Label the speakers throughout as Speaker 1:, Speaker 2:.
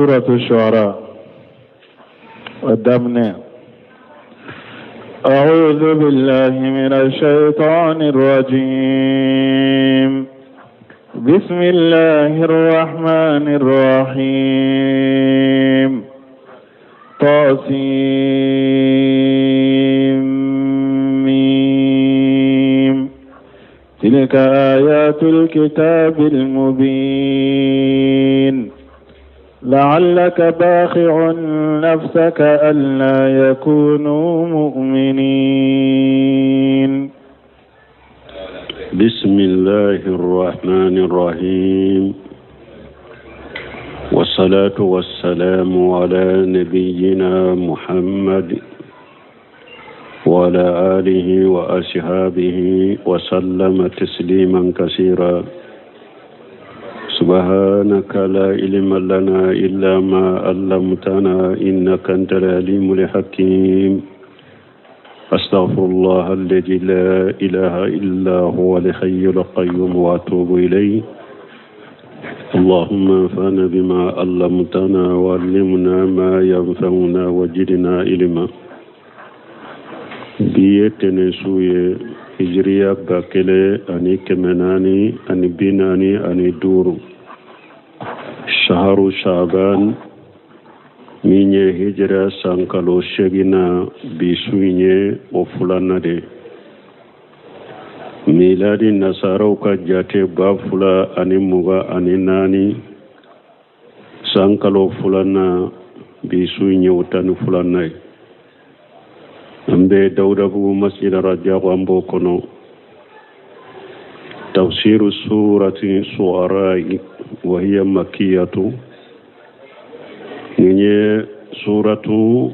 Speaker 1: Suratu Shu'ara o daminɛ. أعوذ بالله من الشيطان الرجيم بسم الله الرحمن الرحيم طاسيم تلك آيات الكتاب المبين لعلك باخع نفسك ألا يكونوا مؤمنين.
Speaker 2: بسم الله الرحمن الرحيم، والصلاة والسلام على نبينا محمد وعلى آله وأصحابه وسلم تسليما كثيرا. سبحانك لا علم لنا إلا ما علمتنا إنك أنت العليم الحكيم. أستغفر الله الذي لا إله إلا هو الحي القيوم وأتوب إليه. اللهم انفعنا بما علمتنا وعلمنا ما ينفعنا وزدنا علما. Bi ye tɛnɛn su ye, hijiriya 1445, shaharu shaban, min ye hijira san kalo seginna, bi su in ye o filanan de. Miladi nasaraw ka jate 2024, san kalo filanan, bi su in ye o 12nan ye. An bɛ Dawudabugu Masjid Rajago, an b'o kɔnɔ. Tafsiru surati Su'ara wa hiya makiyatu. Nin ye suratu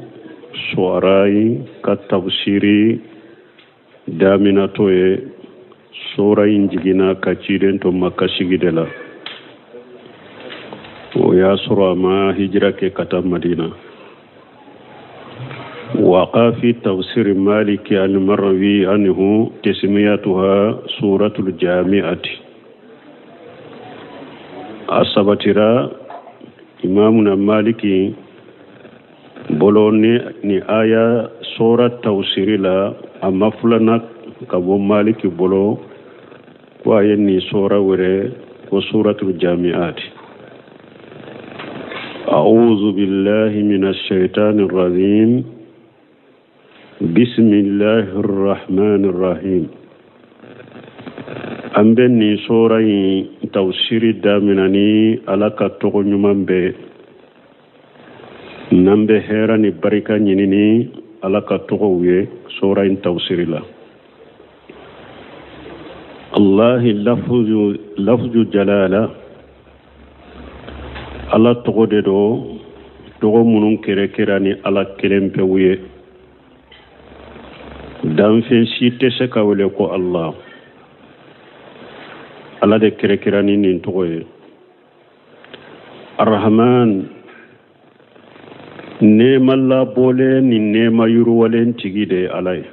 Speaker 2: Su'ara ka tafsiri daminatɔ ye. Sura in jiginna ka ciden to Maka sigi de la, o y'a sɔrɔ a ma hijira kɛ ka taa Madina. Waqa fi tafsir Maliki al-Marwi anhu tasmiyatuha suratul jami'ati. A sabatira imamuna Maliki bolo ni aya sura tafsiri la, a ma filana ka bɔ Maliki bolo ko a ye nin sura wele ko suratul jami'ati. أعوذ بالله من الشيطان الرجيم، بسم الله الرحمن الرحيم. An bɛ nin sura in tafsiri damina ni Ala ka tɔgɔ ɲuman bɛɛ n'an bɛ hɛrɛ ni barika ɲini ni Ala ka tɔgɔw ye sura in tafsiri la. Allahi lafzu jalala, Ala tɔgɔ de don, tɔgɔ minnu kɛrɛkɛra ni Ala kelen pewu ye. Danfɛn si tɛ se ka wele ko Allah, Ala de kɛrɛkɛra ni nin tɔgɔ ye. Arahman, nɛɛma labɔlen ni nɛɛma yiriwalen tigi de ye Ala ye.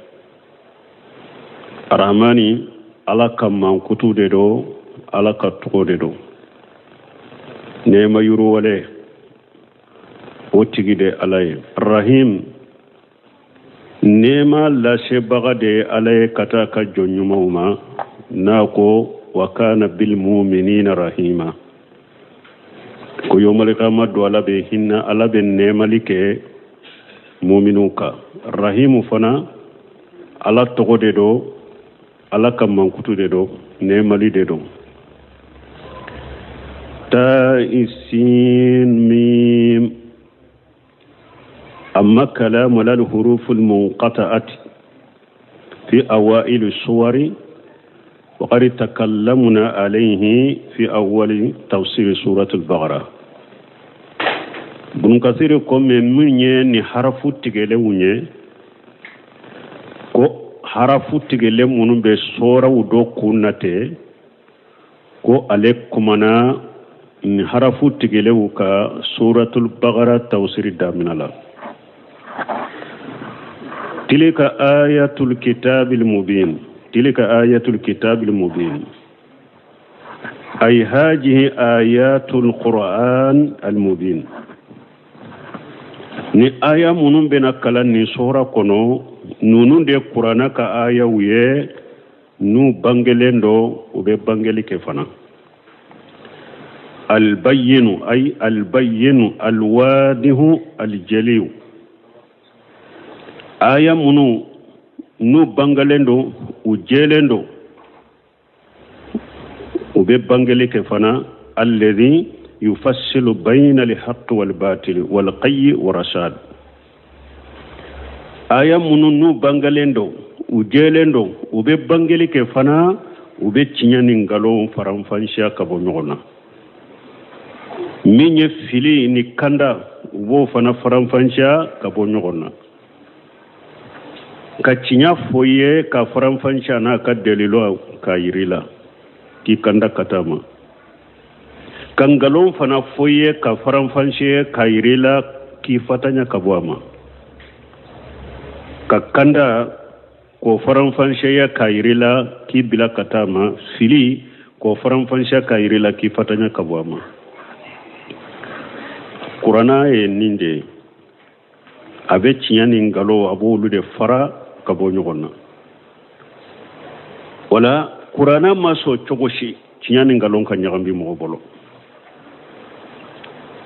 Speaker 2: Arahamani, Ala ka mankutu de don, Ala ka tɔgɔ de don. Nɛɛma yiriwale o tigi de Ala ye. Rahim, nɛɛma lasebaga de ye Ala ye ka taa ka jɔn ɲumanw ma, n'a ko wa kana bil muminina rahima, ko yomalikama don Ala bɛ hinɛ, Ala bɛ nɛɛmali kɛ muminuw kan. Rahimu fana Ala tɔgɔ de don, Ala ka mankutu de don, nɛɛmali de don. Ta sin mim. Amma kalamu lal huruful munqata'ati fi awail suwari وقد تكلمنا عليه في أول تفسير سورة البقرة. Ibn Kasir ko min ye ni harafu tigɛlenw ye, ko harafu tigɛlen minnu bɛ sɔraw dɔ kun na ten, ko ale kumana ni harafu tigɛlenw ka suratul Bagara tafsiri damina la. Tilka ayatul kitabil mubin, tilka ayatul kitabil mubin, ay hajihi ayatul Qur'an al mubin. Ni aya minnu bɛna kalan nin sura kɔnɔ, ninnu de kuranna ka ayaw ye, n'u bangelen don, u bɛ bangeli kɛ fana. Albayinu, ay albayinu alwadihu aljaliyu, aya minnu n'u bangelen don, u jɛlen don, u bɛ bangeli kɛ fana. Alladhi yufassilu bayna alhaqqi walbatili walqayyi warasad, aya minnu n'u bangelen don, u jɛlen don, u bɛ bangeli kɛ fana, u bɛ tiɲɛ ni nkalon faranfansiya ka bɔ ɲɔgɔn na. Min ye fili ni kanda, u b'o fana faranfansiya ka bɔ ɲɔgɔn na. Ka tiɲɛ fɔ i ye ka faranfansiya n'a ka dalilu k'a yir'i la k'i kanda ka taa ma. Ka nkalon fana fɔ i ye ka faranfansiya k'a yir'i la k'i fatanya ka bɔ a ma. Ka kanda k'o faranfansiya k'a yir'i la k'i bila ka taa ma. Fili k'o faranfansiya k'a yir'i la k'i fatanya ka bɔ a ma. Kuranna ye nin de ye, a bɛ tiɲɛ ni nkalon, a b'olu de fara ka bɔ ɲɔgɔn na. Wala kuranna ma sɔn cogo si tiɲɛ ni nkalon ka ɲagami mɔgɔ bolo.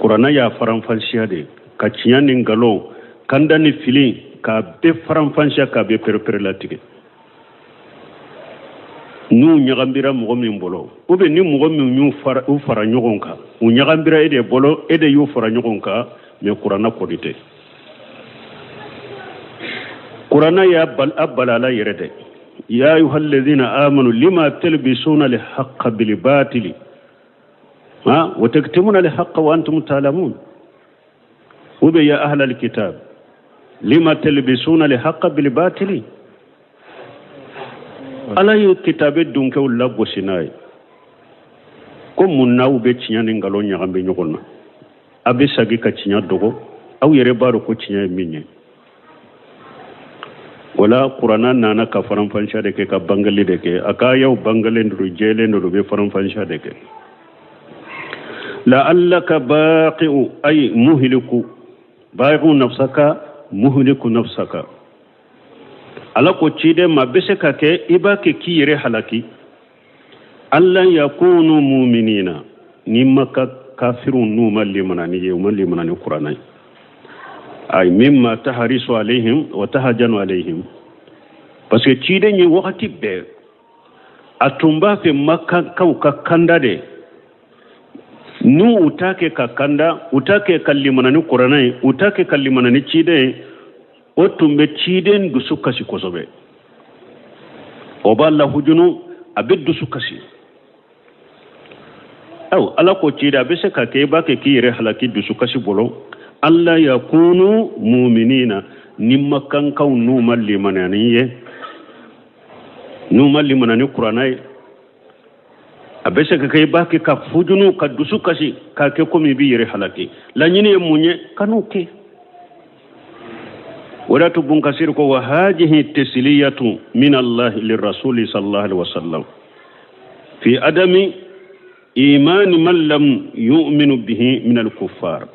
Speaker 2: Kuranna y'a faranfansiya de ka tiɲɛ ni nkalon, kanda ni fili, k'a bɛɛ faranfansiya, k'a bɛɛ perepere latigɛ. N'u ɲagambira mɔgɔ min bolo, ou bien ni mɔgɔ min y'u fara, u fara ɲɔgɔn kan, u ɲagambira e de bolo, e de y'u fara ɲɔgɔn kan, mais kuranna kɔni tɛ. Kuranna y'a a balala yɛrɛ dɛ. Ya ayuha alladhina amanu lima talbisuna alhaqqa bilbatili ha wa taktumuna alhaqqa wa antum ta'lamun. Ou bien ya ahla alkitab lima talbisuna alhaqqa bilbatili. Ala ye kitabe dunkɛw lagosi n'a ye ko mun n'aw bɛ tiɲɛ ni nkalon ɲagami ɲɔgɔn na, a bɛ sagi ka tiɲɛ dogo, aw yɛrɛ b'a dɔn ko tiɲɛ ye min ye. Wala kuranna nana ka faranfansiya de kɛ, ka bangeli de kɛ. A ka ayaw bangelen don, jɛlen don, u bɛ faranfansiya de kɛ. La'allaka baqi'u ay muhliku, baqi'u nafsaka, muhliku nafsaka. Ala ko ciden ma, bɛ se ka kɛ i b'a kɛ k'i yɛrɛ halaki. Alla yakunu muminina, ni maka kafirun n'u ma limana ni ye, u ma limana ni kuranna ye. Ay mimma taharisu alayhim wa tahajanu alayhim. Parce que ciden ye wagati bɛɛ a tun b'a fɛ makankaw ka kanda de. N'u u t'a kɛ ka kanda, u t'a kɛ ka limana ni kuranna ye, u t'a kɛ ka limana ni ciden ye, o tun bɛ ciden dusu kasi kosɛbɛ. O b'a lahujunu, a bɛ dusu kasi. Aw ala ko ciden, a bɛ se ka kɛ i b'a kɛ k'i yɛrɛ halaki dusu kasi bolo. Alla yakunu muminina, ni makankaw n'u ma limaniya ni ye, n'u ma limana ni kuranna ye, a bɛ se ka kɛ i b'a kɛ ka fujunu, ka dusu kasi, k'a kɛ komi i b'i yɛrɛ halaki. Laɲini ye mun ye? Kan'o kɛ. O de to Bun Kasir ko wa hajihi tasliyatu min Allah lirrasuli sallallahu alaihi wasallam fi adami imani man lam yu'minu bihi min al-kuffar.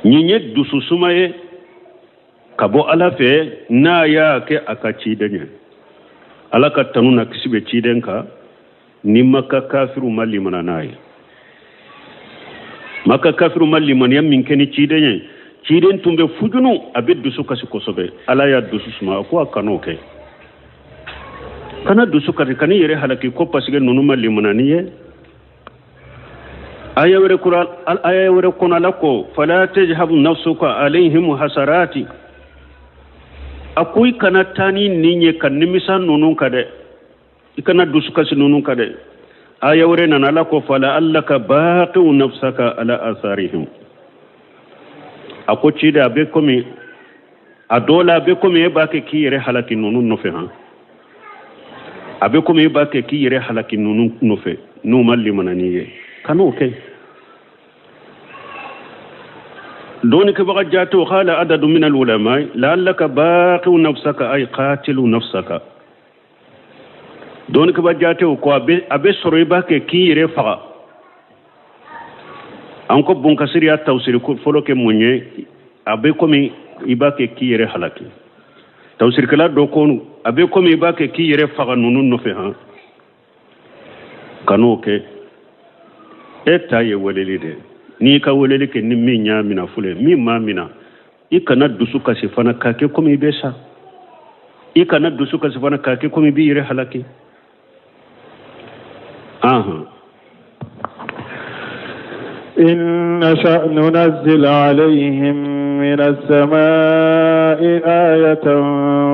Speaker 2: Nin ye dususuma ye ka bɔ Ala fɛ n'a y'a kɛ a ka ciden ye. Ala ka tanu na kisi bɛ ciden kan ni maka kafiru ma limana n'a ye. Maka kafiru ma limaniya min kɛ ni ciden ye, ciden tun bɛ fujunu, a bɛ dusu kasi kosɛbɛ. Ala y'a dusu suma, a ko a kan'o kɛ. Kana dusu kasi, kan'i yɛrɛ halaki ko parce que ninnu ma limana ni ye. Aya wɛrɛ kura, aya wɛrɛ kɔnɔ Ala ko fala tajhab nafsuka alayhim hasarati. A ko i kana taa ni nin ye ka nimisa ninnu kan dɛ, i kana dusu kasi ninnu kan dɛ. Aya wɛrɛ nana Ala ko fala allaka baqi'u nafsaka ala atharihim. A ko ciden, a bɛ komi a dɔw la, a bɛ komi e b'a kɛ k'i yɛrɛ halaki ninnu nɔfɛ han. A bɛ komi e b'a kɛ k'i yɛrɛ halaki ninnu nɔfɛ n'u ma limana n'i ye, kan'o kɛ. Dɔnnikɛbaga jaatew qala adadu min alulama la'allaka baqi'u nafsaka ay qatilu nafsaka. Dɔnnikɛbaga jaatew ko a bɛ sɔrɔ i b'a kɛ k'i yɛrɛ faga. An ko Bun Kasir y'a tafsiri fɔlɔ kɛ mun ye? A bɛ komi i b'a kɛ k'i yɛrɛ halaki. Tafsirikɛla dɔ ko a bɛ komi i b'a kɛ k'i yɛrɛ faga ninnu nɔfɛ han. Kan'o kɛ. E ta ye weleli de. N'i ka weleli kɛ ni min y'a mina fule, min m'a mina, i kana dusu kasi fana k'a kɛ komi i bɛ sa. I kana dusu kasi fana k'a kɛ komi i b'i yɛrɛ halaki. Ahan.
Speaker 1: إن نشأ ننزل عليهم من السماء آية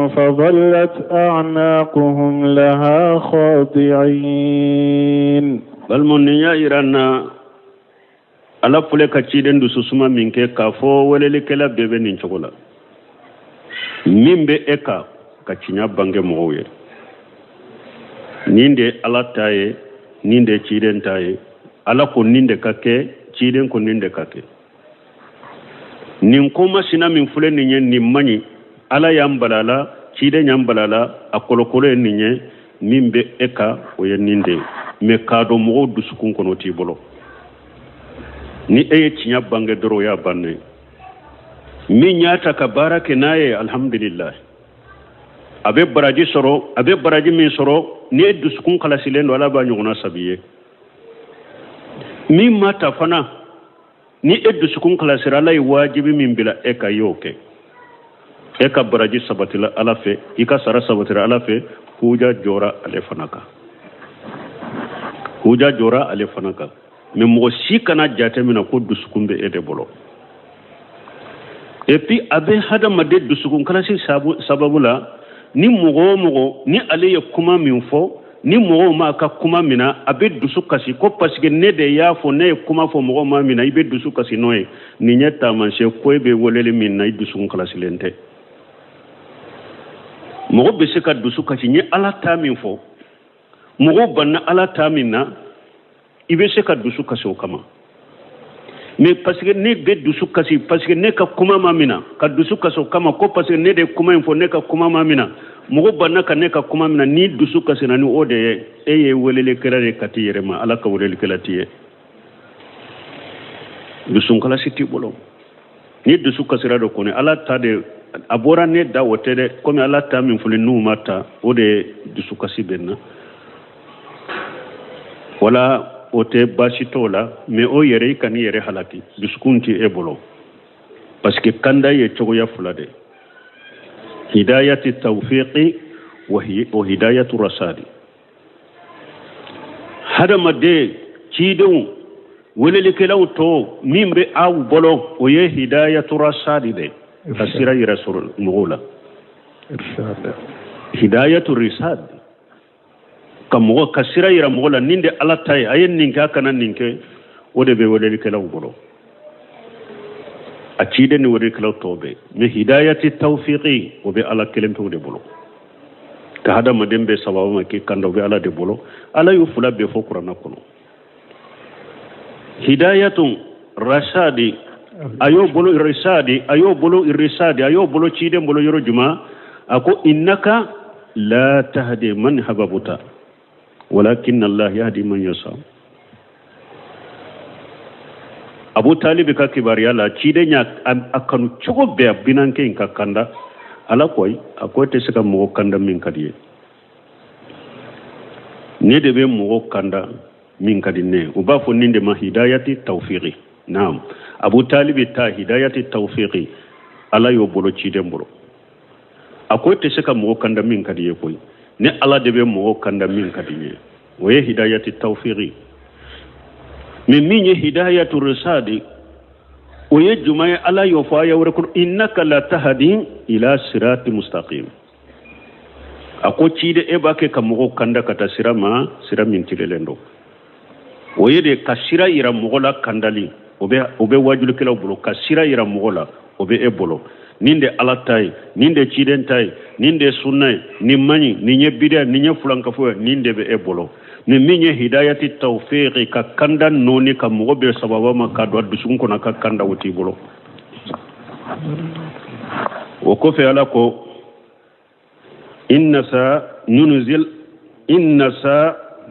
Speaker 1: فظلت أعناقهم لها خاضعين.
Speaker 2: Balimaw, nin y'a yira n na Ala filɛ ka ciden dusu suma min kɛ k'a fɔ welelikɛla bɛɛ bɛ nin cogo la. Min bɛ e kan ka tiɲɛ bange mɔgɔw ye, nin de ye Ala ta ye, nin de ye ciden ta ye. Ala ko nin de ka kɛ, ciden ko nin de ka kɛ. Nin ko masina min filɛ nin ye, nin man ɲi. Ala y'an bala la, ciden y'an bala la, a kɔlɔkɔlɔ ye nin ye. Min bɛ e kan, o ye nin de ye. Mɛ k'a dɔn mɔgɔw dusukun kɔnɔ, o t'i bolo. Ni e ye tiɲɛ bange dɔrɔn, o y'a bannen ye. Min y'a ta ka baara kɛ n'a ye, alhamdulilayi, a bɛ baraji sɔrɔ. A bɛ baraji min sɔrɔ, ni e dusukun kalasilen don, Ala b'a ɲɔgɔnna sabi ye. Min ma ta fana, ni e dusukun kalasira, Ala ye wajibi min bila e ka, y'o kɛ, e ka baraji sabatila Ala fɛ, i ka sara sabatila Ala fɛ. Huja jɔra ale fana kan, huja jɔra ale fana kan. Mɛ mɔgɔ si kana jate minɛ ko dusukun bɛ e de bolo. Et puis a bɛ hadamaden dusukun kalasi sababu la, ni mɔgɔ o mɔgɔ ni ale ye kuma min fɔ, ni mɔgɔw m'a ka kuma mina, a bɛ dusu kasi ko parce que ne de y'a fɔ, ne ye kuma fɔ, mɔgɔw m'a mina. I bɛ dusu kasi n'o ye. Nin ye taamasiyɛn ko e bɛ weleli min na, i dusukun kalasilen tɛ. Mɔgɔ bɛ se ka dusu kasi n ye Ala ta min fɔ, mɔgɔw banna Ala ta min na, i bɛ se ka dusu kasi o kama. Mais parce que ne bɛ dusu kasi parce que ne ka kuma ma mina, ka dusu kasi o kama ko parce que ne de ye kuma in fɔ, ne ka kuma ma mina, mɔgɔ banna ka ne ka kuma mina, ni dusu kasira ni o de ye, e ye welelikɛla de ka t'i yɛrɛ ma. Ala ka welelikɛla t'i ye. Dusunkalasi t'i bolo. Ni dusu kasira dɔ kɔni, Ala ta de a bɔra ne da, o tɛ dɛ. Komi Ala ta min fɔlen n'u ma ta, o de ye dusukasi bɛ n na. Wala o tɛ baasi t'o la. Mɛ o yɛrɛ, i kan'i yɛrɛ halaki. Dusukun tɛ e bolo, parce que kanda ye cogoya fila de: hidayati tawfiqi wa hidayatu rasadi. Hadamaden, cidenw, welelikɛlaw tɔ, min bɛ aw bolo, o ye hidayatu rasadi de, ka sira yɛrɛ sɔrɔ mɔgɔw la, hidayatu risad, ka mɔgɔ ka sira yira mɔgɔ la, nin de Ala ta ye, a ye nin kɛ, a kana nin kɛ. O de bɛ welelikɛlaw bolo, a ciden ni welelikɛlaw tɔw bɛ. Mɛ hidayati tawfiqi, o bɛ Ala kelen pewu de bolo, ka hadamaden bɛ sababu ma k'i kanda, o bɛ Ala de bolo. Ala y'o fila bɛɛ fɔ kuranna kɔnɔ. Hidayatu rasadi, a y'o bolo risadi, a y'o bolo risadi, a y'o bolo ciden bolo yɔrɔ juma? A ko innaka la tahdi man hababuta walakin Allah yahdi man yasha. Abu Talib ka kibaruya la, ciden y'a a kanu cogo bɛɛ a binankɛ in ka kanda. Ala ko ayi, a ko e tɛ se ka mɔgɔ kanda min ka di ye, ne de bɛ mɔgɔ kanda min ka di ne ye. U b'a fɔ nin de ma hidayati tawfiqi. Naam, Abu Talib ta hidayati tawfiqi, Ala y'o bolo ciden bolo. A ko e tɛ se ka mɔgɔ kanda min ka di ye koyi, ne Ala de bɛ mɔgɔ kanda min ka di n ye. O ye hidayati tawfiqi. Mais min ye hidayatu risadi, o ye juma ye? Ala y'o fɔ aya wɛrɛ kɔnɔ: innaka la tahdi ila sirati mustaqim. A ko ciden, e b'a kɛ ka mɔgɔw kanda ka taa sira ma, sira min tilelen don. O ye de ka sira yira mɔgɔ la. Kandali, o bɛ wajulikɛlaw bolo. Ka sira yira mɔgɔ la, o bɛ e bolo. Nin de Ala ta ye, nin de ciden ta ye, nin de sunna ye, nin man ɲi, nin ye bidiya, nin ye fulankafo ye, nin de bɛ e bolo. Ni min ye hidayati tawfiqi, ka kanda nɔɔni, ka mɔgɔ bɛ sababa ma ka don a dusukun kɔnɔ ka kanda, o t'i bolo. O kɔfɛ, Ala ko inna sa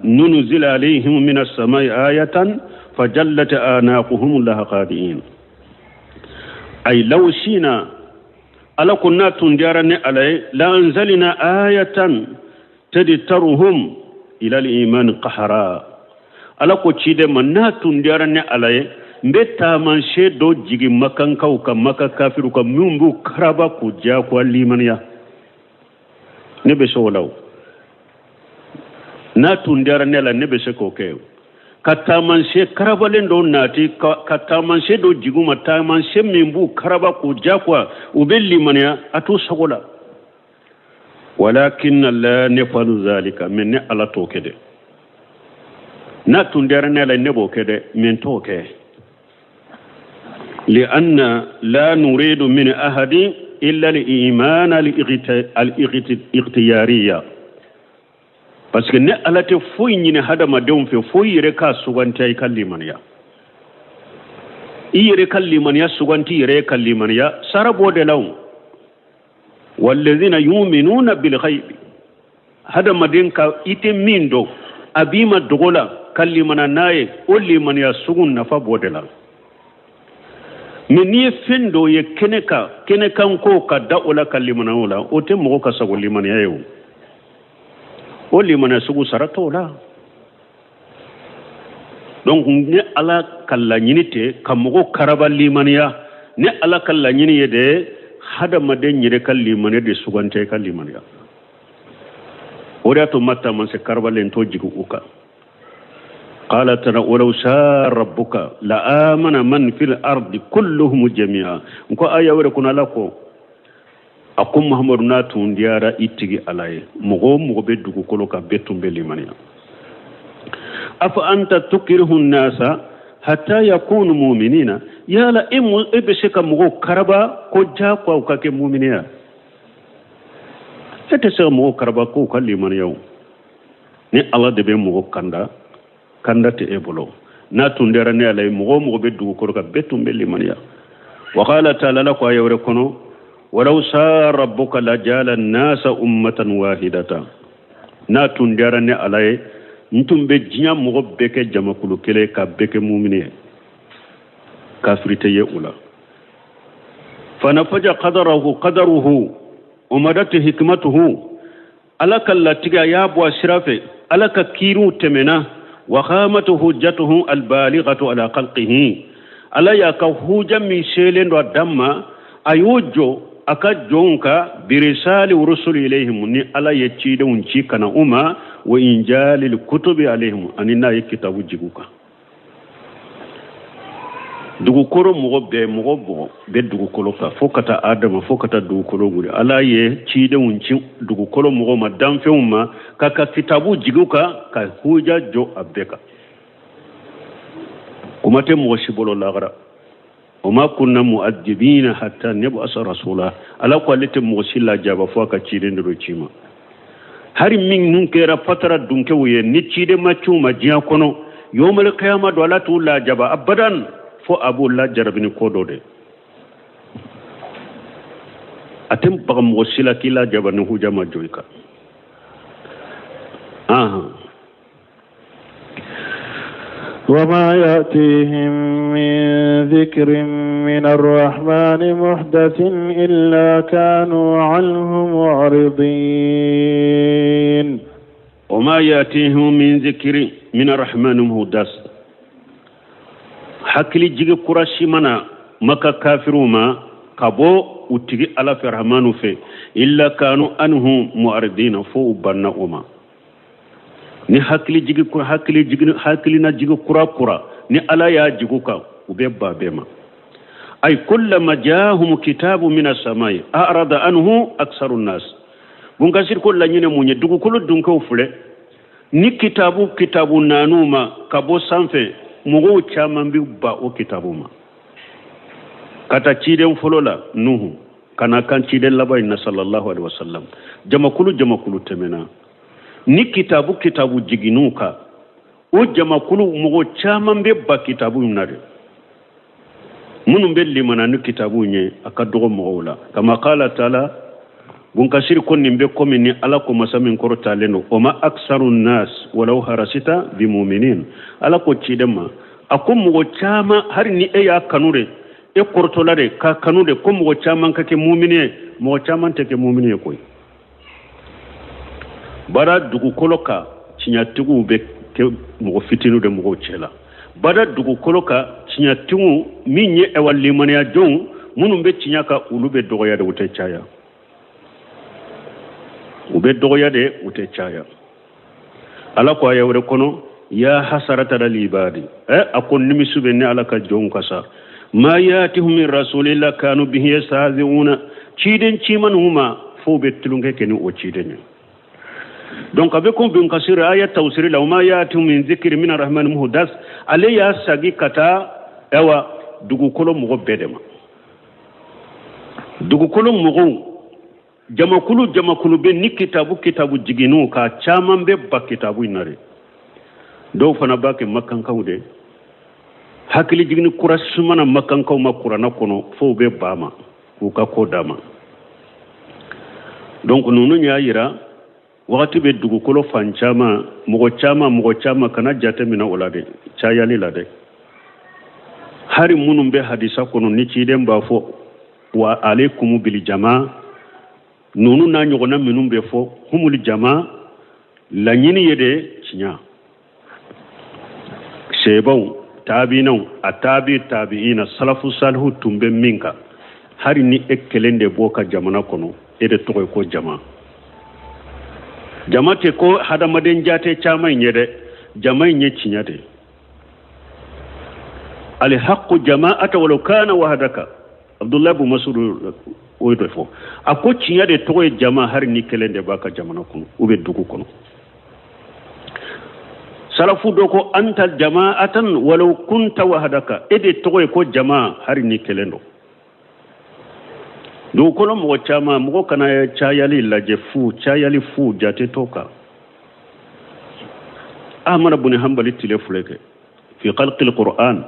Speaker 2: nunzil alayhim min as-samai ayatan fajallat anaquhum laha qadi'in. Ay law shina, Ala ko n'a tun diyara ne Ala ye, la anzalina ayatan tadtaruhum ila al-iman qahara. Ala ko ciden ma, n'a tun diyara ne Ala ye, n bɛ taamasiyɛn dɔ jigin makankaw kan, Maka kafiriw kan, minnu b'u karaba k'u diyagoya limaniya. Ne bɛ se o la o. N'a tun diyara ne la, ne bɛ se k'o kɛ, ka taamasiyɛn karabalen dɔ nati, ka taamasiyɛn dɔ jigin u ma, taamasiyɛn min b'u karaba k'u diyagoya, u bɛ limaniya a t'u sago la. Walakin la nafalu zalika, mais ne Ala t'o kɛ dɛ. N'a tun diyara ne la, ne b'o kɛ dɛ, mais n t'o kɛ. Lianna la nuridu min ahadin illa al-iman al-ikhtiyariya, parce que ne Ala tɛ foyi ɲini hadamadenw fɛ fo i yɛrɛ k'a suganti i ka limaniya. I yɛrɛ ka limaniya suganti, i yɛrɛ ka limaniya sara b'o de la o. Walladhina yu'minuna bil ghaibi, hadamaden ka i tɛ min dɔn, a b'i ma dogo la, ka limana n'a ye, o limaniya sugu nafa b'o de la. Mais n'i ye fɛn dɔ ye kɛnɛ kan, kɛnɛ kan ko ka da o la ka limana o la, o tɛ mɔgɔ ka sago limaniya ye o. O limaniya sugu sara t'o la. Donc ne Ala ka laɲini tɛ ka mɔgɔ karaba limaniya. Ne Ala ka laɲini ye de, hadamaden yɛrɛ ka limaniya de suganti, ka limaniya. O de y'a to ma taamasiyɛn karabalen t'o jigin u kan. Qala ta'ala walau sha rabbuka la amana man fil ardi kulluhum jami'a. N ko aya wɛrɛ kɔnɔ, Ala ko, a ko Muhamadu, n'a tun diyara i tigi Ala ye, mɔgɔ o mɔgɔ bɛ dugukolo kan, bɛɛ tun bɛ limaniya. Afa anta tukrihu nasa hatta yakunu mu'minina, yala e e bɛ se ka mɔgɔw karaba ko jagoya u ka kɛ muminiya? E tɛ se ka mɔgɔw karaba k'u ka limaniya o. Ni Ala de bɛ mɔgɔ kanda, kanda tɛ e bolo. N'a tun diyara ne Ala ye, mɔgɔ o mɔgɔ bɛ dugukolo kan, bɛɛ tun bɛ limaniya. Wa qala ta'ala, Ala ko aya wɛrɛ kɔnɔ, walaw sa rabbuka lajala nasa ummatan wahidatan, n'a tun diyara ne Ala ye, n tun bɛ diɲɛ mɔgɔ bɛɛ kɛ jamakulu kelen, ka bɛɛ kɛ mumini ye, kafiri tɛ ye o la. Fanafaja qadarahu qadaruhu wa madat hikmatuhu, Ala ka latigɛ a y'a bɔ a sira fɛ, Ala ka kiiriw tɛmɛna. Wa khamatu hujjatuhu albalighatu ala khalqihi, Ala y'a ka huja min selen don a dan ma, a y'o jɔ a ka jɔnw ka, birisali rusuli ilayhim, ni Ala ye cidenw ci ka na u ma, wa injalil kutubi alayhim, ani n'a ye kitabu jigi u kan. Dugukolo mɔgɔ bɛɛ, mɔgɔ mɔgɔ bɛ dugukolo kan, fo ka taa Adama, fo ka taa dugukolo wuli, Ala ye cidenw ci dugukolo mɔgɔw ma, danfɛnw ma, ka ka kitabu jigi u kan, ka huja jɔ a bɛɛ kan. Kuma tɛ mɔgɔ si bolo lagara. Wa ma kunna mu'adibina hatta nab'asa rasula, Ala ko ale tɛ mɔgɔ si lajaba fo a ka ciden dɔ ci ma. Hari minnu kɛra fatara dunkew ye, ni ciden ma ci u ma diɲɛ kɔnɔ, yawmal qiyama don, Ala t'u lajaba abadan, fo a b'u lajarabi ni ko dɔ de. A tɛ baga mɔgɔ si la k'i lajaba ni huja ma jɔ i kan. Ahan.
Speaker 1: وما يأتيهم من ذكر من الرحمن محدث إلا كانوا عنه معرضين.
Speaker 2: وما يأتيهم من ذكر من الرحمن محدث، hakili jigi kura si mana Maka kafiru ma ka bɔ u tigi Ala fɛ, Rahmanu fɛ, illa kanu anhu mu'aridina, fo u banna o ma. Ni hakili jigi hakili jigi hakilina jigi kura kura ni Ala y'a jigu kan, u bɛ ba bɛɛ ma. Ay kullama jahum kitabu min as-samai a'rada anhu aktharu nas. Bunkasir ko laɲini mun ye? Dugukolo dunkew filɛ, ni kitabu kitabu nanu ma ka bɔ sanfɛ, mɔgɔw caman bɛ ba o kitabu ma, ka taa ciden fɔlɔ la Nuhu, ka na kan ciden laban in na sallallahu alaihi wasallam. Jamakulu jamakulu tɛmɛna, ni kitabu kitabu jigin'u kan, o jamakulu mɔgɔ caman bɛ ba kitabu in na de. Minnu bɛ limana ni kitabu ye, a ka dɔgɔ mɔgɔw la. Kama qala taala, Bunkasiri ko nin bɛ komi ni Ala ko masa min kɔrɔtalen don, o ma aksaru nas walau harasita bimuminin. Ala ko ciden ma, a ko mɔgɔ caman, hali ni e y'a kanu de, E kɔrɔtɔla de k'a kanu de ko mɔgɔ caman ka kɛ mumini ye. Mɔgɔ caman tɛ kɛ mumini ye koyi. Bada dugukolo kan, tiɲɛtigiw bɛ kɛ mɔgɔ fitiniw de mɔgɔw cɛ la. Bada dugukolo kan, tiɲɛtigiw min ye ɛwa limaniya jɔnw minnu bɛ tiɲɛ kan, olu bɛ dɔgɔya de, u tɛ caya. U bɛ dɔgɔya de, u tɛ caya. Ala ko aya wɛrɛ kɔnɔ, ya hasarata alal ibadi, ɛ a ko nimisi bɛ ne Ala ka jɔnw kan sa. Ma yatihum min rasulin illa kanu bihi yastahzi'una, ciden ci man'u ma f'u bɛ tulonkɛ kɛ ni o ciden ye. Donc a bɛ ko Ibn Kasir aya tawsiri la, ma yatihum min zikri min arrahmani muhdas, ale y'a sagi ka taa ɛwa dugukolo mɔgɔ bɛɛ de ma. Dugukolo mɔgɔw jamakulu jamakulu bɛ ni kitabu kitabu jiginn'u kan, caman bɛ ba kitabu in na de. Dɔw fana b'a kɛ makankaw de. Hakili jiginni kura si ma na makankaw ma kuranna kɔnɔ, f'u bɛ ba ma k'u ka ko d'a ma. Donc ninnu y'a yira wagati bɛ dugukolo fan caman, mɔgɔ caman, mɔgɔ caman kana jate minɛ o la dɛ, cayali la dɛ. Hari minnu bɛ hadisa kɔnɔ ni ciden b'a fɔ wa alekumu bil jama, ninnu n'a ɲɔgɔnna minnu bɛ fɔ humul jama, laɲini ye de tiɲɛ. Sebaw, taabinaw, a taabi taabiina, salafu salihu tun bɛ min kan, hari ni e kelen de b'o ka jamana kɔnɔ, e de tɔgɔ ye ko jama. Jama tɛ ko hadamaden jate caman in ye dɛ, jama in ye tiɲɛ de. Alhaqqu jama'ata walau kana wahdaka, Abdullahi bin Masud o de fɔ. A ko tiɲɛ de tɔgɔ ye jama, hari ni kelen de b'a ka jamana kɔnɔ ou bien dugu kɔnɔ. Salafu dɔ ko anta jama'atan walau kunta wahdaka, e de tɔgɔ ye ko jama, hari ni kelen don. Dugukolo mɔgɔ caman, mɔgɔ kana cayali lajɛ fu, cayali fu jate t'o kan. Ahmad bin Hanbali tile filɛ kɛ fi khalqil Qur'an,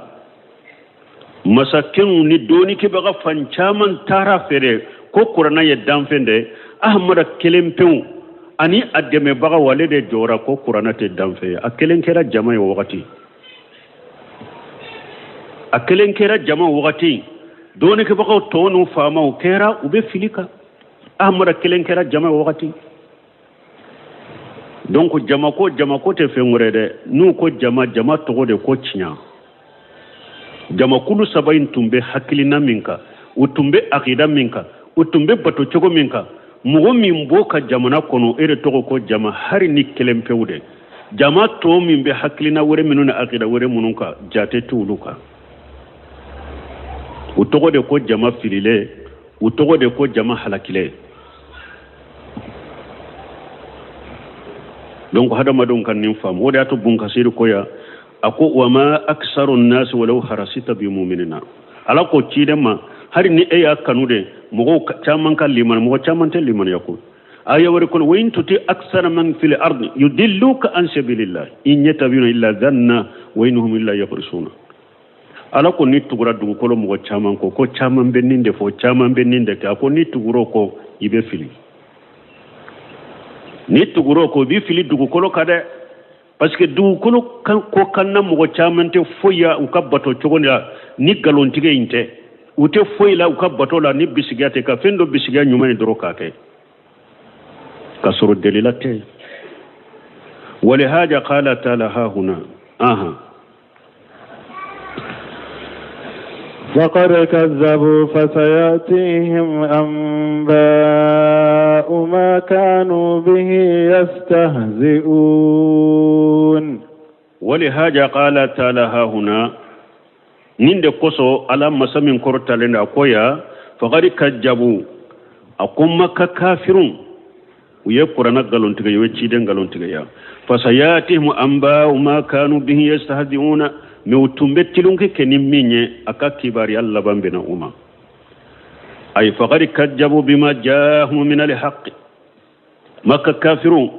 Speaker 2: masakɛw ni dɔnnikɛbaga fan caman taara fɛ ko kuranna ye danfɛn de. Ahmada kelen pewu ani a dɛmɛbagaw, ale de jɔra ko kuranna tɛ danfɛn ye. A kelen kɛra jama ye wagati, a kelen kɛra jama wagati, dɔnnikɛbagaw tɔw n'u faamaw kɛra u bɛ fili kan. Ahmada kelen kɛra jama ye wagati. Donc jamako, jamako tɛ fɛn wɛrɛ dɛ. N'u ko jama, jama tɔgɔ de ko tiɲɛ. Jamakulu saba in tun bɛ hakilina min kan, u tun bɛ akida min kan, u tun bɛ bato cogo min kan, mɔgɔ min b'o ka jamana kɔnɔ, e de tɔgɔ ko jama, hari ni kelen pewu de. Jama tɔ min bɛ hakilina wɛrɛ minnu ni akida wɛrɛ minnu kan, jate t'olu kan. U tɔgɔ de ko jama fililen, u tɔgɔ de ko jama halakilen. Donc hadamadenw ka nin faamu. O de y'a to Bunkasiri ko ya, a ko wa ma aksaru nasi walau harasita bi muminina. Ala ko ciden ma, hari ni e y'a kanu de mɔgɔw caman ka limani, mɔgɔ caman tɛ limaniya ko. Aya wɛrɛ kɔnɔ, wa in tuti aksara man fil ardi yudilluka an sabilillah in yattabi'una illa dhanna wa in hum illa yakhrusuna. Ala ko ni tugura dugukolo mɔgɔ caman kɔ, ko caman bɛ nin de fɔ, caman bɛ nin de kɛ, a ko ni tugur'o kɔ, i bɛ fili. Ni tugur'o kɔ, i bɛ fili dugukolo kan dɛ, parce que dugukolo ko kan na mɔgɔ caman tɛ foyi ya u ka bato cogo la ni nkalontigɛ in tɛ. U tɛ foyi la u ka bato la ni bisigiya tɛ, ka fɛn dɔ bisigiya ɲuman ye dɔrɔn k'a kɛ ka sɔrɔ delila tɛ. Walihaja qala taala ha huna aha.
Speaker 1: فقد كذبوا فسيأتيهم أنباء ما كانوا به يستهزئون.
Speaker 2: ولهذا قال تعالى ها هنا, nin de kosɔn Ala masa min kɔrɔtalen a ko ya, faqad kajjabu, a ko Maka kafirun u ye kuranna nkalontigɛ, u ye ciden nkalontigɛya. Fasayatihim anba'u ma kanu bihi yastahzi'una, mais u tun bɛ tulonkɛ kɛ ni min ye, a ka kibaruya laban bɛna u ma. Ay faqad kajjabu bima jahum min alhaq, Maka kafirun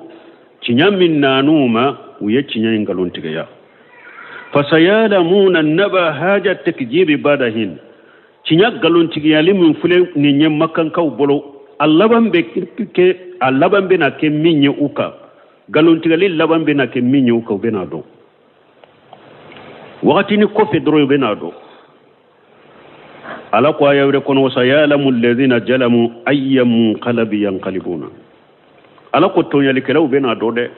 Speaker 2: tiɲɛ min nan'u ma, u ye tiɲɛ in nkalontigɛya. Fasayalamuna naba haja takjibi badahin, tiɲɛ nkalontigiyali min filɛ nin ye makankaw bolo, a laban bɛ kɛ, a laban bɛna kɛ min ye u kan, nkalontigɛli laban bɛna kɛ min ye u kan, u bɛna dɔn wagatini kɔfɛ dɔrɔn, u bɛna dɔn. Ala ko aya wɛrɛ kɔnɔ wasayalamu alladhina jalamu ayya munqalabi yanqalibuna. Ala ko tɔɲalikɛlaw bɛna dɔn dɛ,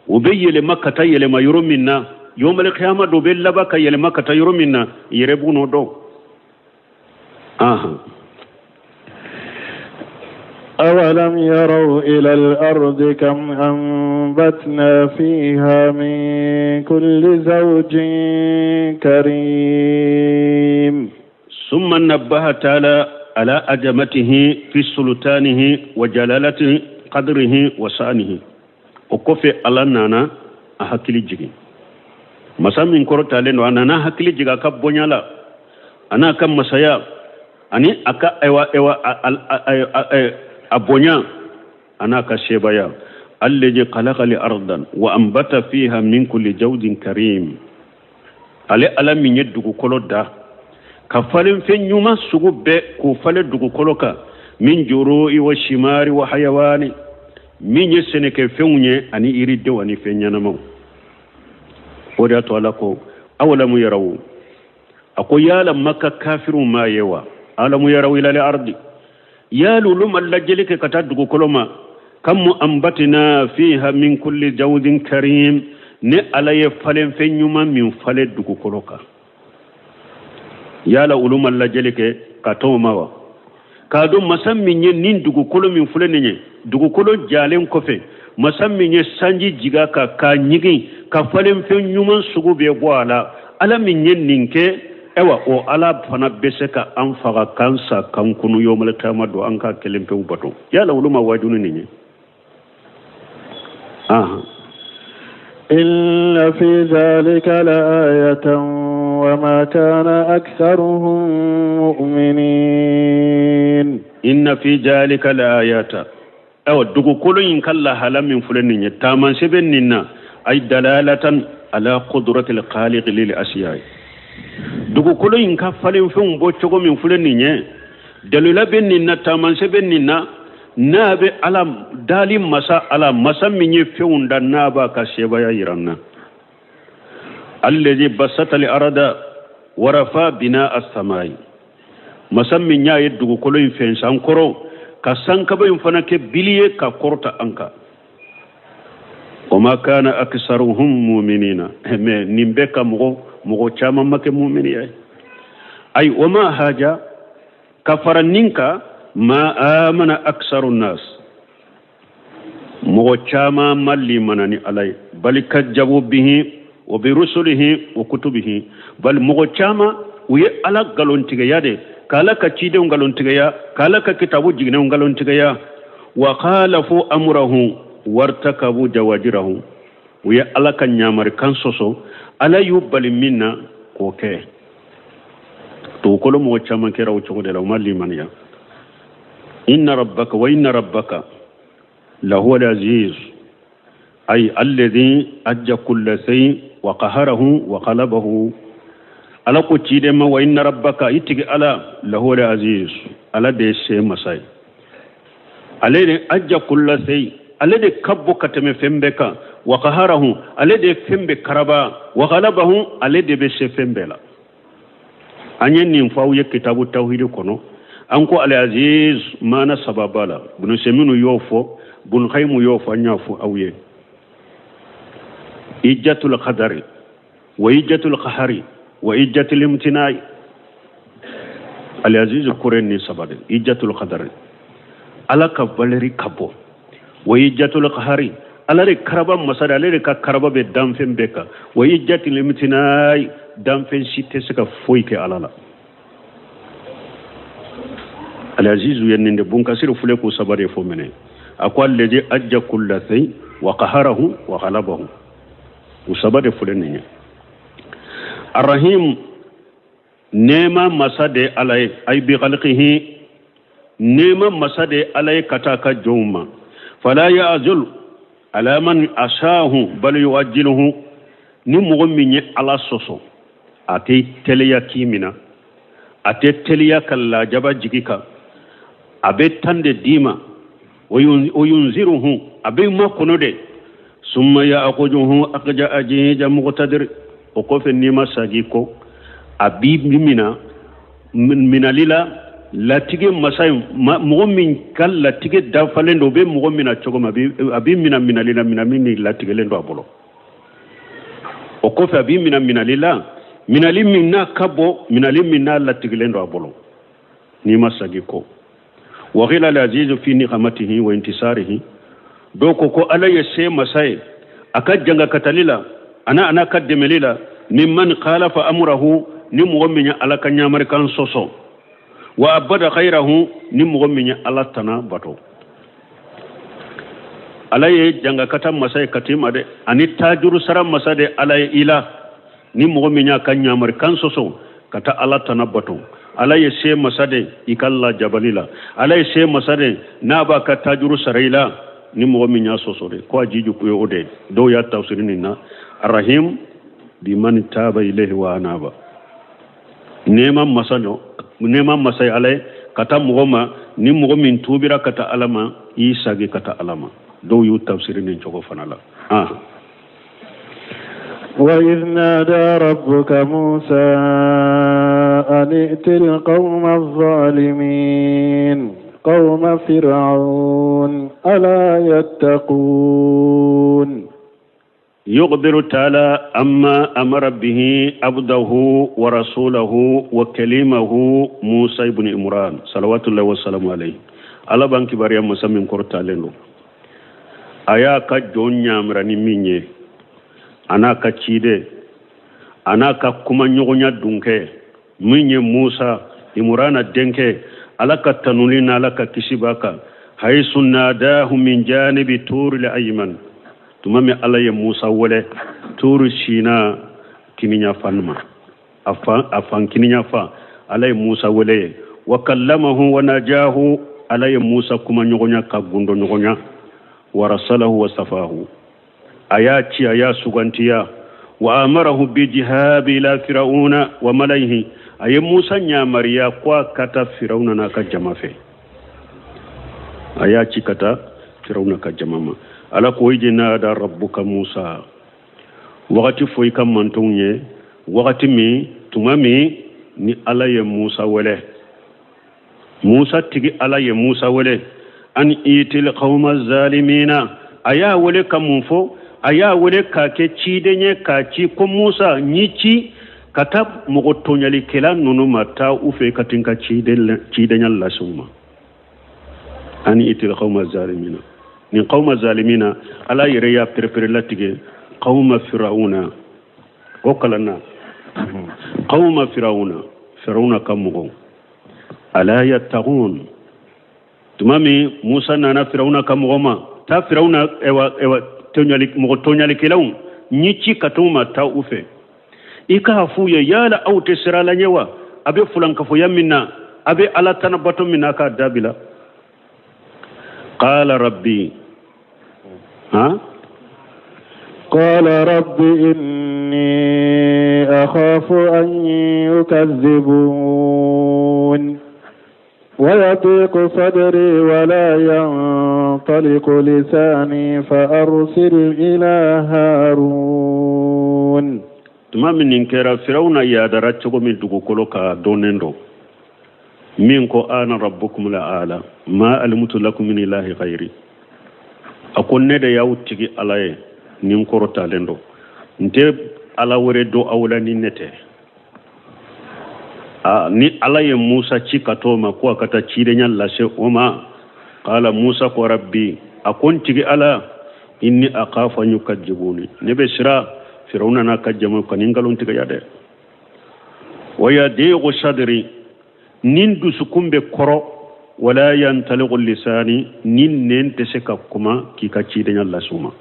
Speaker 2: u bɛ yɛlɛma ka taa yɛlɛma yɔrɔ min na yawmal qiyama don, bɛ laban ka yɛlɛma ka taa yɔrɔ min na, yɛrɛ b'u n'o dɔn. Ahan.
Speaker 1: أولم يروا إلى الأرض كم أنبتنا فيها من كل زوج كريم.
Speaker 2: ثم نبه تعالى على عظمته في سلطانه وجلالة قدره وشأنه. O kɔfɛ Ala nana a hakili jigin, masa min kɔrɔtalen don, a nana hakili jigin a ka bonya la, a n'a ka masaya ani a ka ayiwa ayiwa a bonya a n'a ka sebaya. Allazi khalaqal ardan wa anbata fiha min kulli zawjin karim. Ale Ala min ye dugukolo da ka falenfɛn ɲuman sugu bɛɛ k'o falen dugukolo kan, min juru'i wa shimari wa hayawani, min ye sɛnɛkɛfɛnw ye ani yiridenw ani fɛn ɲɛnamaw. O de y'a to Ala ko awalamu yarawu, a ko yala Maka kafiriw m'a ye wa? Alamu yaraw ilal ardi, yala olu ma lajɛli kɛ ka taa dugukolo ma? Kam ambatina fiha min kulli zawjin karim, ne Ala ye falenfɛn ɲuman min falen dugukolo kan, yala olu ma lajɛli kɛ ka t'o ma wa? K'a dɔn masa min ye nin dugukolo min filɛ nin ye, dugukolo jalen kɔfɛ, masa min ye sanji jigin a kan k'a ɲigin ka falenfɛn ɲuman sugu bɛɛ bɔ a la, Ala min ye nin kɛ, ayiwa o Ala fana bɛ se ka an faga k'an sa k'an kunu yawmal qiyama don, an ka kelen pewu bato. Yala olu ma waaju ni nin ye? Ahan.
Speaker 1: إن في ذلك لآية وما كان أكثرهم مؤمنين.
Speaker 2: إن في ذلك لآيات, ayiwa dugukolo in ka lahala min filɛ nin ye, taamasiyɛn nin na, ay dalalatan ala qudratil khaliq lil asiyai, dugukolo in ka falenfɛnw bɔ cogo min filɛ nin ye, dalila bɛ nin na, taamasiyɛn bɛ nin na, n'a bɛ Ala dali masa, Ala masa min ye fɛnw da, n'a b'a ka sebaya yira n na. Allazi basata al arada warafa bina as-samai, masa min y'a ye dugukolo in fɛnsan kɔrɔ ka sankaba in fana kɛ bili ye ka kɔrɔta an kan. Wa ma kana aksaruhum mu'minina, mais nin bɛɛ ka mɔgɔ caman ma kɛ mumini ye. Ayi wa ma haja ka fara nin kan, ma amana aksaru nas, mɔgɔ caman ma limana ni Ala ye, bali kajjabu bihi wa bi rusulihi wa kutubihi, bali mɔgɔ caman u ye Ala nkalontigiya de, k'Ala ka cidenw nkalontigiya, k'Ala ka kitabu jiginnenw nkalontigiya. Wa khalafu amrahu wartakabu jawajirahu, u ye Ala ka ɲamarikan sɔsɔ, Ala y'u bali min na k'o kɛ. Dugukolo mɔgɔ caman kɛra o cogo de la, u ma limaniya. Inna rabbaka wa inna rabbaka lahuwa al-aziz, ay alladhi ajja kulla shay wa qaharahu wa qalabahu. Ala ko ciden ma wa inna rabbaka, i tigi Ala, lahuwa al-aziz, Ala de ye se masa ye, ale de ajja kulla shay, ale de ka bon ka tɛmɛ fɛn bɛɛ kan, wa qaharahu, ale de ye fɛn bɛɛ karaba, wa qalabahu, ale de bɛ se fɛn bɛɛ la. An ye nin fɔ aw ye kitabu tawhidi kɔnɔ, an ko al-aziz maana saba b'a la, Bunu Seminu y'o fɔ, Bunu Hayimu y'o fɔ, an y'a fɔ aw ye. Ijjatul qadari wa ijjatul qahari wa ijjatul imtinai. Al-aziz kɔrɔ nin saba de. Ijjatul qadari, Ala ka valeur ka bon, wa ijjatul qahari, Ala de karaba masa de, ale de ka karaba bɛ danfɛn bɛɛ kan, wa ijjatul imtinai, danfɛn si tɛ se ka foyi kɛ Ala la. Al-azizu ye nin de, Bunkasiri filɛ k'o saba de fɔ minɛ. A ko allazi ajja kulla shay wa qaharahu wa ghalabahu, o saba de filɛ nin ye. Arrahim, nɛɛma masa de Ala ye, ay bi khalqihi, nɛɛma masa de Ala ye ka taa ka jɔnw ma. Fala ya'zul ala man asahu bal yu'ajjiluhu, ni mɔgɔ min ye Ala sɔsɔ, a tɛ teliya k'i minɛ, a tɛ teliya ka lajaba jigi kan, a bɛ temps de d'i ma, o yunziruhu, a bɛ makɔnɔ de, summa ya'khujuhu akhja ajija muqtadir, o kɔfɛ n'i ma sagi kɔ, a b'i minɛ. Minali la latige masa ye, mɔgɔ min ka latige dafalen don, o bɛ mɔgɔ mina cogo min, a b'i mina minali la, mina min ni latigɛlen don a bolo. O kɔfɛ a b'i mina minali la, minali min n'a ka bon, minali min n'a latigɛlen don a bolo, n'i ma sagi kɔ. Wa qila al azizu fi niqamatihi wa intisarihi. Dɔw ko ko Ala ye se masa ye a ka jangakatali la, ana ka dɛmɛli la, mimman khalafa amrahu, ni mɔgɔ min ye Ala ka ɲamarikan sɔsɔ, wa abada khayrahu, ni mɔgɔ min ye Ala tana bato. Ala ye jangakata masa ye kati ma dɛ, ani tajuru sara masa de Ala ye i la, ni mɔgɔ min y'a ka ɲamarikan sɔsɔ ka taa Ala tana bato. Ala ye se masa de i ka lajabali la, Ala ye se masa de n'a b'a ka tajuru sara i la, ni mɔgɔ min y'a sɔsɔ de, ko a jiju ko ye o de. Dɔw y'a tafsiri nin na, arrahim biman taba ilayhi wa anaba. Nɛɛma masa don, nɛɛma masa ye Ala ye ka taa mɔgɔ ma, ni mɔgɔ min tuubira ka taa Ala ma, i y'i sagi ka taa Ala ma. Dɔw y'u tafsiri nin cogo fana la.
Speaker 1: وإذ نادى ربك موسى أن ائت القوم الظالمين قوم فرعون ألا يتقون.
Speaker 2: يخبر تعالى أما أمر به عبده ورسوله وكلمه موسى بن عمران صلوات الله وسلامه عليه. Ala b'an kibaruya masa min kɔrɔtalen don, a y'a ka jɔn ɲamira ni min ye, a n'a ka ciden, a n'a ka kumaɲɔgɔnya dunkɛ min ye Musa Imurana denkɛ, Ala ka tanuli n'Ala ka kisi b'a kan. Hayisu nadahu min janibi turi ayman, tuma min Ala ye Musa wele turu sina kiniɲafan ma, a fan kiniɲafan Ala ye Musa wele ye. Wa kallamahu wa najahu, Ala ye Musa kumaɲɔgɔnya ka gundo ɲɔgɔnya. Wa rasalahu wa safahu, a y'a ci, a y'a sugantiya. Wa amarahu bi jihabi ila firauna wa malaihi, a ye Musa ɲamariya ko a ka taa Firauna n'a ka jama fɛ. A y'a ci ka taa Firauna ka jama ma. Ala ko iji nada rabbuka Musa, wagati fɔ i ka mantonw ye, wagati min, tuma min ni Ala ye Musa wele, Musa tigi Ala ye Musa wele, an itil qawma zalimina. A y'a wele ka mun fɔ? A y'a wele k'a kɛ ciden ye, k'a ci ko Musa n y'i ci ka taa mɔgɔ tɔɲalikɛla ninnu ma, taa u fɛ ka t'i ka cidenya lase u ma. An itil qawma zalimina, nin qawma zalimina Ala yɛrɛ y'a perepere latigɛ qawma firauna, o kalanna qawma firauna, Firauna ka mɔgɔw. Ala yattaqun, tuma min Musa nana Firauna ka mɔgɔ ma, taa Firauna ewa ewa tɔɲali mɔgɔ tɔɲalikɛlaw n y'i ci ka t'u ma, taa u fɛ i k'a f'u ye, yala aw tɛ siran Ala ɲɛ wa? A bɛ fulankafoya min na, a bɛ Ala tana bato min na, k'a dabila. Qala rabbi, ha
Speaker 1: qala rabbi inni akhafu an yukadhibun ويضيق صدري ولا ينطلق لساني فأرسل إلى هارون.
Speaker 2: Tuma min nin kɛra, Firawuna yadara cogo min dugukolo ka dɔnnen don, min ko ana rabbukum la ala ma alimutu lakum min ilahi ghayri, a ko ne de y'aw tigi Ala ye, nin kɔrɔtalen don, n tɛ Ala wɛrɛ dɔn aw la ni ne tɛ. Ni Ala ye Musa ci ka t'o ma ko a ka taa cidenya lase o ma. Qala Musa ko rabbi, a ko n tigi Ala, inni akhafu an yukadzibuni, ne bɛ siran Firawuna n'a ka jama ka nin nkalon tigɛ ya dɛ. Wa yadiqu sadri, ni n dusukun bɛ kɔrɔ, wala yantaliqu lisani, ni nɛn tɛ se ka kuma k'i ka cidenya lase u ma,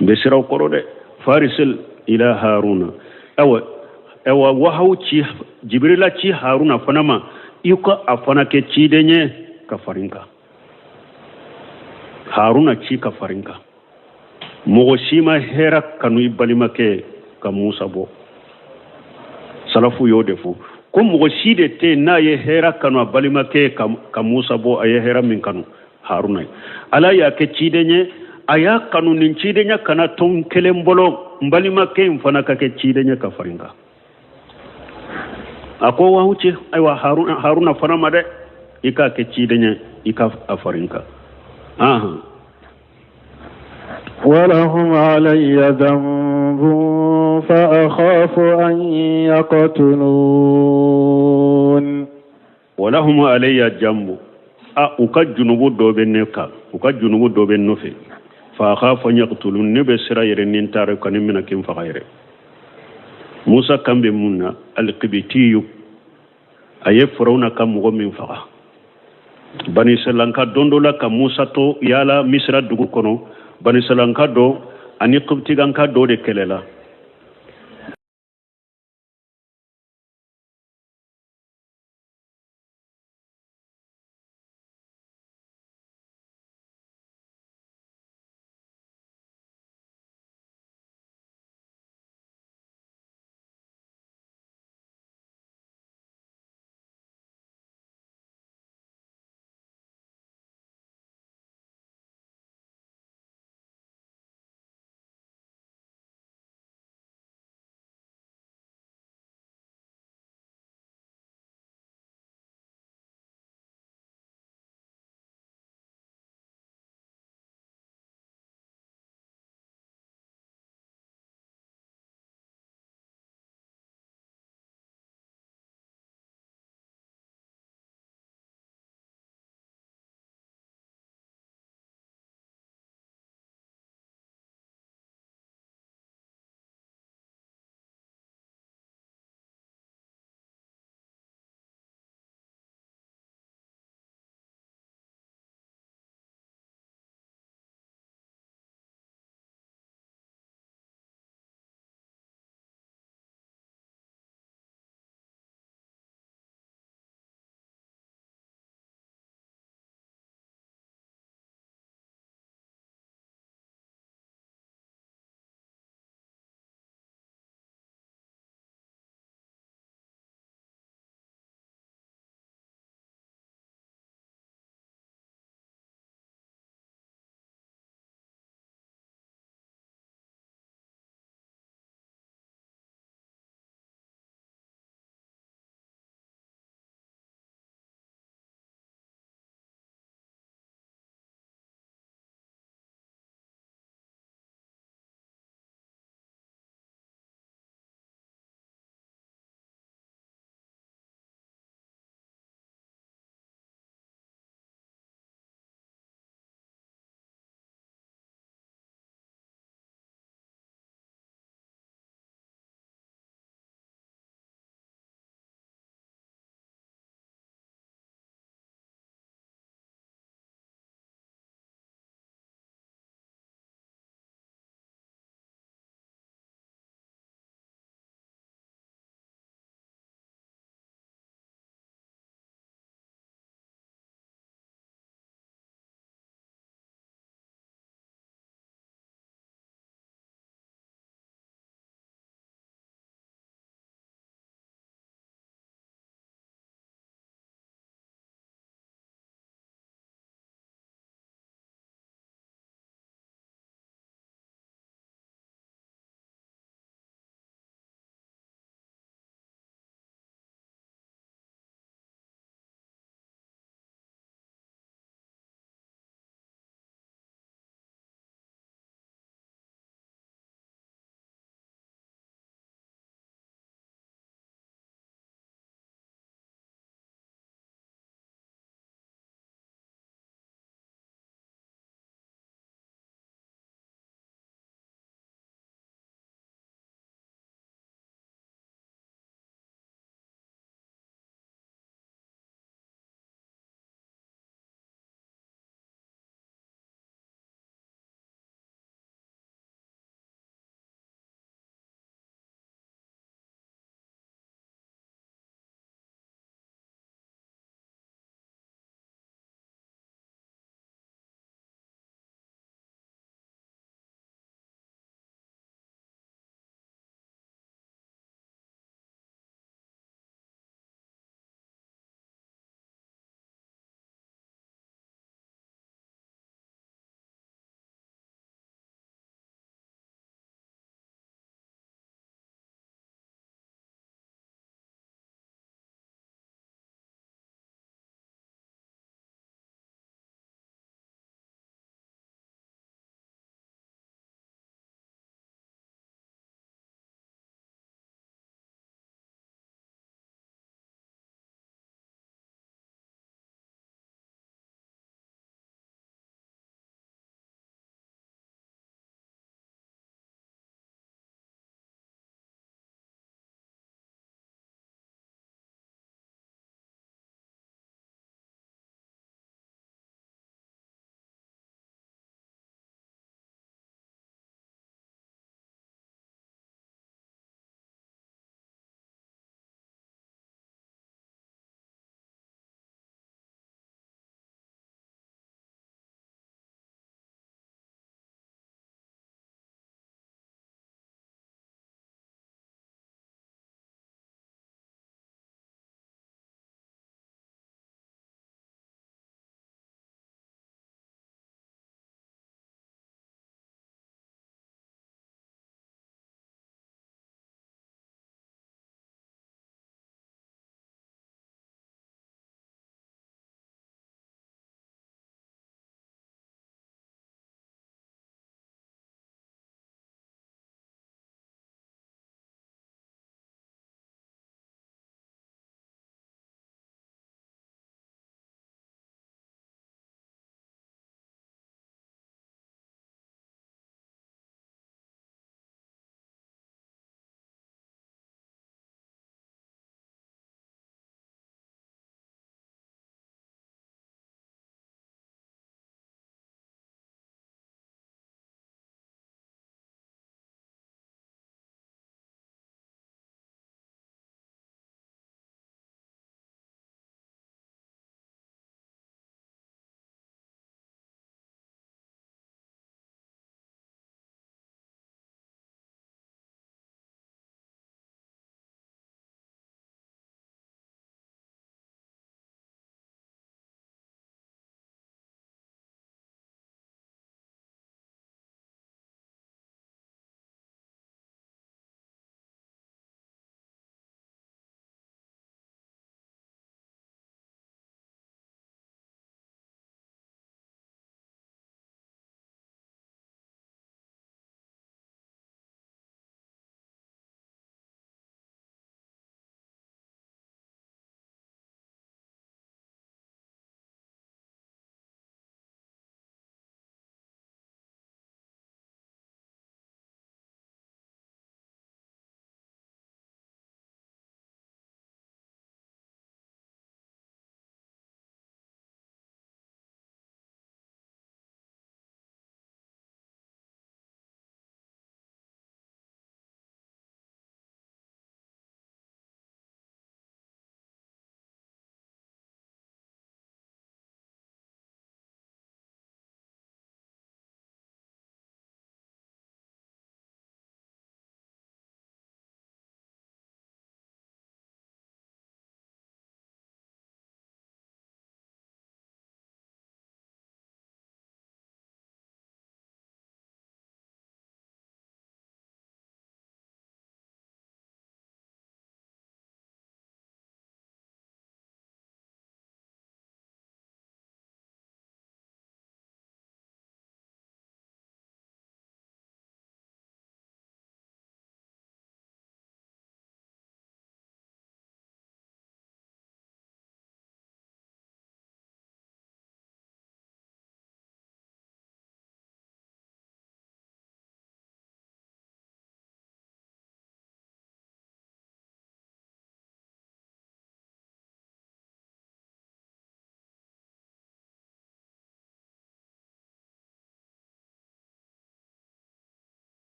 Speaker 2: n bɛ siran o kɔrɔ dɛ. Farisil ila Haruna, awa awa wahaw ci, Jibirila ci Haruna fana ma, i ka a fana kɛ ciden ye ka fara n kan. Haruna ci ka fara n kan. Mɔgɔ si ma hɛrɛ kanu i balimakɛ ka Musa bɔ. Salafu y'o de fɔ ko mɔgɔ si de tɛ yen n'a ye hɛrɛ kanu a balimakɛ ka Musa bɔ, a ye hɛrɛ min kanu Haruna ye. Ala y'a kɛ ciden ye, a y'a kanu nin cidenya kana to n kelen bolo, n balimakɛ in fana ka kɛ ciden ye ka fara n kan. A ko wahayu ci ayiwa Haruna fana ma dɛ, i k'a kɛ ciden ye, i ka a fara n kan. Ahan.
Speaker 1: ولهم علي ذنب فأخاف أن يقتلون
Speaker 2: ولهم علي ذنب a u ka junubu dɔ bɛ ne kan, u ka junubu dɔ bɛ n nɔfɛ. فأخاف أن يقتلون ne bɛ siran yɛrɛ ni n taara ka ne minɛ k'i n faga yɛrɛ. Musa kan bɛ mun na? Alikibitiyu a ye Firawuna ka mɔgɔ min faga. Banisiralanka don dɔ la ka Musa to yaala Misira dugu kɔnɔ, banisiralanka dɔ ani kibitikanka dɔ de kɛlɛla.